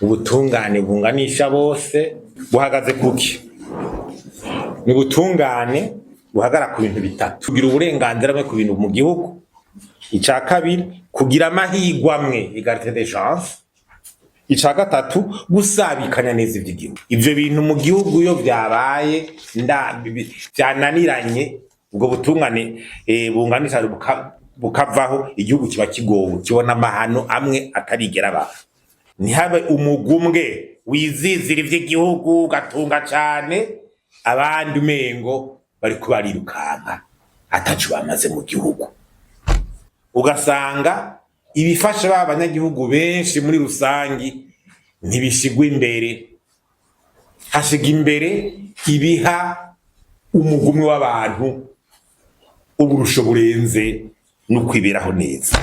Ubutungane bunganisha bose buhagaze kuki? Ni ubutungane buhagara ku bintu bitatu: kugira uburenganzira bumwe ku bintu mu gihugu; ica kabiri, kugira amahirwe amwe, égalité des chances; ica gatatu, gusabikanya neza ivy'igihugu. Ivyo bintu mu gihugu iyo vyabaye vyananiranye, ubwo butungane bunganisha bukavaho, igihugu kiba kigowe, kibona amahano amwe atarigera abaho. Ntihabe umugumwe wizizira ivy'igihugu ugatunga cane, abandi umengo bariko barirukanka ataco bamaze mu gihugu. Ugasanga ibifasha ba banyagihugu benshi muri rusangi ntibishigwa imbere, hashiga imbere ibiha umugumwe w'abantu uburusho burenze no kwiberaho neza.